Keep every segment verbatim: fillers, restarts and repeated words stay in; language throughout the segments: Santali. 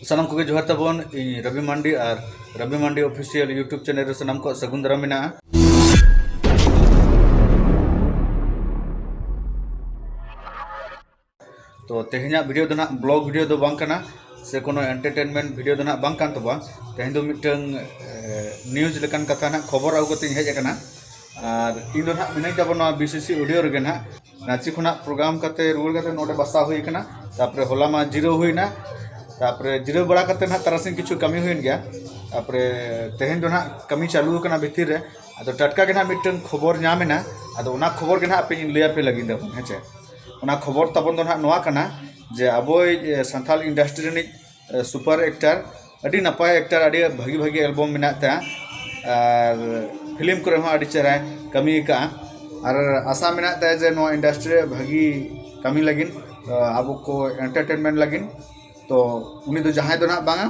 ᱥᱟᱱᱟᱢ ᱠᱚᱜᱮ ᱡᱚᱦᱟᱨ ᱛᱟᱵᱚᱱ᱾ ᱤᱧ ᱨᱚᱵᱤ ᱢᱟᱱᱰᱤ ᱟᱨ ᱨᱚᱵᱤ ᱢᱟᱱᱰᱤ ᱚᱯᱷᱤᱥᱤᱭᱟᱞ YouTube ᱪᱮᱱᱮᱞ ᱨᱮ ᱥᱟᱱᱟᱢ ᱠᱚᱣᱟᱜ ᱥᱟᱹᱜᱩᱱ ᱫᱟᱨᱟᱢ ᱢᱮᱱᱟᱜᱼᱟ᱾ ᱛᱚ ᱛᱮᱦᱮᱧᱟᱜ ᱵᱷᱤᱰᱤᱭᱳ ᱫᱚ ᱱᱟᱦᱟᱜ ᱵᱞᱚᱜ ᱵᱷᱤᱰᱤᱭᱳ ᱫᱚ ᱵᱟᱝ ᱠᱟᱱᱟ, ᱥᱮ ᱠᱳᱱᱳ ᱮᱱᱴᱟᱨᱴᱮᱱᱢᱮᱱᱴ ᱵᱷᱤᱰᱤᱭᱳ ᱫᱚ ᱱᱟᱦᱟᱜ ᱵᱟᱝ ᱠᱟᱱ ᱛᱟᱵᱚᱱᱟ᱾ ᱛᱮᱦᱮᱧ ᱫᱚ ᱢᱤᱫᱴᱟᱝ ᱱᱤᱭᱩᱡᱽ ᱞᱮᱠᱟᱱ ᱠᱟᱛᱷᱟ ᱱᱟᱦᱟᱜ ᱠᱷᱚᱵᱚᱨ ᱟᱹᱜᱩ ᱠᱟᱛᱮᱧ ᱦᱮᱡ ᱟᱠᱟᱱᱟ᱾ ᱟᱨ ᱤᱧ ᱫᱚ ᱱᱟᱦᱟᱜ ᱢᱤᱱᱟᱹᱧ ᱛᱟᱵᱚᱱᱟ ᱱᱚᱣᱟ ᱵᱤᱥᱤᱥᱤ ᱚᱰᱤᱭᱳ ᱨᱮᱜᱮ ᱱᱟᱦᱟᱜ᱾ ᱨᱟᱸᱪᱤ ᱠᱷᱚᱱᱟᱜ ᱯᱨᱳᱜᱨᱟᱢ ᱠᱟᱛᱮ ᱨᱩᱣᱟᱹᱲ ᱠᱟᱛᱮ ᱱᱚᱰᱮ ᱵᱟᱥᱟ ᱦᱩᱭ ᱠᱟᱱᱟ᱾ ᱛᱟᱯᱚᱨᱮ ᱦᱚᱞᱟ ᱢᱟ ᱡᱤᱨᱟᱹᱣ ᱦᱩᱭᱱᱟ, ᱛᱟᱯᱚᱨᱮ ᱡᱤᱨᱟᱹᱣ ᱵᱟᱲᱟ ᱠᱟᱛᱮ ᱱᱟᱦᱟᱜ ᱛᱟᱨᱟᱥᱤᱧ ᱠᱤᱪᱷᱩ ᱠᱟᱹᱢᱤ ᱦᱩᱭᱮᱱ ᱜᱮᱭᱟ᱾ ᱛᱟᱯᱚᱨᱮ ᱛᱮᱦᱮᱧ ᱫᱚ ᱱᱟᱦᱟᱜ ᱠᱟᱹᱢᱤ ᱪᱟᱹᱞᱩ ᱟᱠᱟᱱᱟ ᱵᱷᱤᱛᱤᱨ ᱨᱮ᱾ ᱟᱫᱚ ᱴᱟᱴᱠᱟ ᱜᱮ ᱱᱟᱦᱟᱜ ᱢᱤᱫᱴᱟᱝ ᱠᱷᱚᱵᱚᱨ ᱧᱟᱢ ᱮᱱᱟ, ᱟᱫᱚ ᱚᱱᱟ ᱠᱷᱚᱵᱚᱨ ᱜᱮ ᱱᱟᱦᱟᱜ ᱟᱯᱮᱧ ᱞᱟᱹᱭ ᱟᱯᱮ ᱞᱟᱹᱜᱤᱫ ᱫᱚ, ᱦᱮᱸ ᱪᱮ? ᱚᱱᱟ ᱠᱷᱚᱵᱚᱨ ᱛᱟᱵᱚᱱ ᱫᱚ ᱱᱟᱦᱟᱜ ᱱᱚᱣᱟ ᱠᱟᱱᱟ ᱡᱮ ᱟᱵᱚᱭᱤᱡ ᱥᱟᱱᱛᱟᱲ ᱤᱱᱰᱟᱥᱴᱨᱤ ᱨᱤᱱᱤᱡ ᱥᱩᱯᱟᱨ ᱮᱠᱴᱟᱨ, ᱟᱹᱰᱤ ᱱᱟᱯᱟᱭ ᱮᱠᱴᱟᱨ, ᱟᱹᱰᱤ ᱵᱷᱟᱹᱜᱤ ᱵᱷᱟᱹᱜᱤ ᱮᱞᱵᱚᱢ ᱢᱮᱱᱟᱜ ᱛᱟᱭᱟ ᱟᱨ ᱯᱷᱤᱞᱢ ᱠᱚᱨᱮ ᱦᱚᱸ ᱟᱹᱰᱤ ᱪᱮᱦᱨᱟᱭ ᱠᱟᱹᱢᱤ ᱟᱠᱟᱫᱼᱟ᱾ ᱟᱨ ᱟᱥᱟ ᱢᱮᱱᱟᱜ ᱛᱟᱭᱟ ᱡᱮ ᱱᱚᱣᱟ ᱤᱱᱰᱟᱥᱴᱨᱤ ᱨᱮ ᱵᱷᱟᱹᱜᱤ ᱠᱟᱹᱢᱤ ᱞᱟᱹᱜᱤᱫ, ᱟᱵᱚ ᱠᱚ ᱮᱱᱴᱟᱨᱴᱮᱱᱢᱮᱱᱴ ᱞᱟᱹᱜᱤᱫ᱾ ᱛᱚ ᱩᱱᱤ ᱫᱚ ᱡᱟᱦᱟᱸᱭ ᱫᱚ ᱱᱟᱦᱟᱜ ᱵᱟᱝᱟ,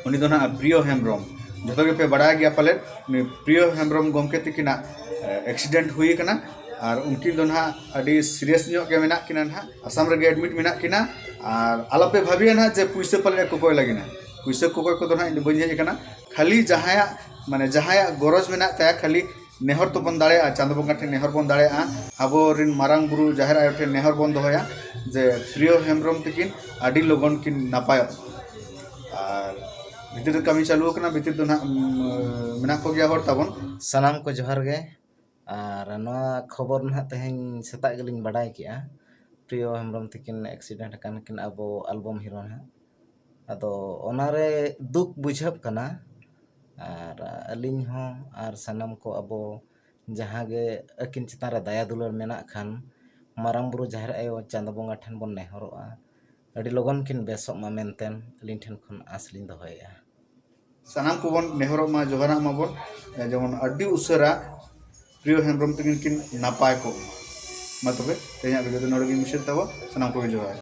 ᱩᱱᱤ ᱫᱚ ᱱᱟᱦᱟᱜ ᱯᱨᱤᱭᱚ ᱦᱮᱢᱵᱨᱚᱢ᱾ ᱡᱚᱛᱚ ᱜᱮᱯᱮ ᱵᱟᱲᱟᱭ ᱜᱮᱭᱟ ᱯᱟᱞᱮᱫ, ᱩᱱᱤ ᱯᱨᱤᱭᱚ ᱦᱮᱢᱵᱨᱚᱢ ᱜᱚᱢᱠᱮ ᱛᱤᱠᱤᱱᱟᱜ ᱮᱠᱥᱤᱰᱮᱱᱴ ᱦᱩᱭ ᱟᱠᱟᱱᱟ᱾ ᱟᱨ ᱩᱱᱠᱤᱱ ᱫᱚ ᱱᱟᱦᱟᱜ ᱟᱹᱰᱤ ᱥᱤᱨᱤᱭᱟᱥ ᱧᱚᱜ ᱜᱮ ᱢᱮᱱᱟᱜ ᱠᱤᱱᱟ ᱱᱟᱦᱟᱜ, ᱟᱥᱟᱢ ᱨᱮᱜᱮ ᱮᱰᱢᱤᱴ ᱢᱮᱱᱟᱜ ᱠᱤᱱᱟ᱾ ᱟᱨ ᱟᱞᱚᱯᱮ ᱵᱷᱟᱹᱵᱤᱭᱟ ᱱᱟᱦᱟᱜ ᱡᱮ ᱯᱩᱭᱥᱟᱹ ᱯᱟᱞᱮᱫ ᱮ ᱠᱚᱠᱚᱭ ᱞᱟᱹᱜᱤᱫ ᱱᱟᱦᱟᱜ, ᱯᱩᱭᱥᱟᱹ ᱠᱚᱠᱚᱭ ᱠᱚᱫᱚ ᱱᱟᱦᱟᱜ ᱤᱧ ᱫᱚ ᱵᱟᱹᱧ ᱦᱮᱡ ᱟᱠᱟᱱᱟ᱾ ᱠᱷᱟᱹᱞᱤ ᱡᱟᱦᱟᱸᱭᱟᱜ, ᱢᱟᱱᱮ, ᱡᱟᱦᱟᱸᱭᱟᱜ ᱜᱚᱨᱚᱡᱽ ᱢᱮᱱᱟᱜ ᱛᱟᱭᱟ, ᱠᱷᱟᱹᱞᱤ ᱱᱮᱦᱚᱨ ᱛᱚᱵᱚᱱ ᱫᱟᱲᱮᱭᱟᱜᱼᱟ, ᱪᱟᱸᱫᱚ ᱵᱚᱸᱜᱟ ᱴᱷᱮᱱ ᱱᱮᱦᱚᱨ ᱵᱚᱱ ᱫᱟᱲᱮᱭᱟᱜᱼᱟ, ᱟᱵᱚᱨᱮᱱ ᱢᱟᱨᱟᱝ ᱵᱩᱨᱩ ᱡᱟᱦᱮᱨ ᱟᱭᱳ ᱴᱷᱮᱱ ᱱᱮᱦᱚᱨ ᱵᱚᱱ ᱫᱚᱦᱚᱭᱟ ᱡᱮ ᱯᱨᱤᱭᱚ ᱦᱮᱢᱵᱨᱚᱢ ᱛᱤᱠᱤᱱ ᱟᱹᱰᱤ ᱞᱚᱜᱚᱱ ᱠᱤᱱ ᱱᱟᱯᱟᱭᱚᱜ᱾ ᱟᱨ ᱵᱷᱤᱛᱤᱨ ᱨᱮ ᱠᱟᱹᱢᱤ ᱪᱟᱹᱞᱩ ᱟᱠᱟᱱᱟ, ᱵᱷᱤᱛᱤᱨ ᱫᱚ ᱱᱟᱦᱟᱜ, ᱩᱢ, ᱢᱮᱱᱟᱜ ᱠᱚᱜᱮᱭᱟ ᱦᱚᱲ ᱛᱟᱵᱚᱱ᱾ ᱥᱟᱱᱟᱢ ᱠᱚ ᱡᱚᱦᱟᱨ ᱜᱮ᱾ ᱟᱨ ᱱᱚᱣᱟ ᱠᱷᱚᱵᱚᱨ ᱱᱟᱦᱟᱜ ᱛᱮᱦᱮᱧ ᱥᱮᱛᱟᱜ ᱜᱮᱞᱤᱧ ᱵᱟᱰᱟᱭ ᱠᱮᱜᱼᱟ, ᱯᱨᱤᱭᱚ ᱦᱮᱢᱵᱨᱚᱢ ᱛᱤᱠᱤᱱ ᱮᱠᱥᱤᱰᱮᱱᱴ ᱟᱠᱟᱱ ᱠᱤᱱ, ᱟᱵᱚ ᱟᱞᱵᱚᱢ ᱦᱤᱨᱳ ᱱᱟᱦᱟᱜ᱾ ᱟᱫᱚ ᱚᱱᱟᱨᱮ ᱫᱩᱠ ᱵᱩᱡᱷᱟᱹᱜ ᱠᱟᱱᱟ᱾ ᱟᱨ ᱟᱹᱞᱤᱧ ᱦᱚᱸ ᱟᱨ ᱥᱟᱱᱟᱢ ᱠᱚ ᱟᱵᱚ ᱡᱟᱦᱟᱸ ᱜᱮ ᱟᱹᱠᱤᱱ ᱪᱮᱛᱟᱱ ᱨᱮ ᱫᱟᱭᱟ ᱫᱩᱞᱟᱹᱲ ᱢᱮᱱᱟᱜ ᱠᱷᱟᱱ, ᱢᱟᱨᱟᱝ ᱵᱩᱨᱩ ᱡᱟᱦᱮᱨ ᱟᱭᱳ ᱪᱟᱸᱫᱚ ᱵᱚᱸᱜᱟ ᱴᱷᱮᱱ ᱵᱚᱱ ᱱᱮᱦᱚᱨᱚᱜᱼᱟ, ᱟᱹᱰᱤ ᱞᱚᱜᱚᱱ ᱠᱤᱱ ᱵᱮᱥᱚᱜ ᱢᱟ ᱢᱮᱱᱛᱮ ᱟᱹᱞᱤᱧ ᱴᱷᱮᱱ ᱠᱷᱚᱱ ᱟᱸᱥ ᱞᱤᱧ ᱫᱚᱦᱚᱭᱮᱫᱼᱟ᱾ ᱥᱟᱱᱟᱢ ᱠᱚᱵᱚᱱ ᱱᱮᱦᱚᱨᱚᱜ ᱢᱟ, ᱡᱚᱦᱟᱨᱟᱜ ᱢᱟᱵᱚᱱ, ᱡᱮᱢᱚᱱ ᱟᱹᱰᱤ ᱩᱥᱟᱹᱨᱟ ᱯᱨᱤᱭᱚ ᱦᱮᱢᱵᱨᱚᱢ ᱛᱟᱹᱠᱤᱱ ᱠᱤᱱ ᱱᱟᱯᱟᱭ ᱠᱚᱜ ᱢᱟ᱾ ᱢᱟ ᱛᱚᱵᱮ ᱛᱮᱦᱮᱧᱟᱜ ᱵᱷᱤᱰᱤᱭᱳ ᱫᱚ ᱱᱚᱰᱮ ᱜᱮ ᱢᱩᱪᱟᱹᱫ ᱛᱟᱵᱚ᱾ ᱥᱟᱱᱟᱢ ᱠᱚᱜᱮ ᱡᱚᱦᱟᱨ᱾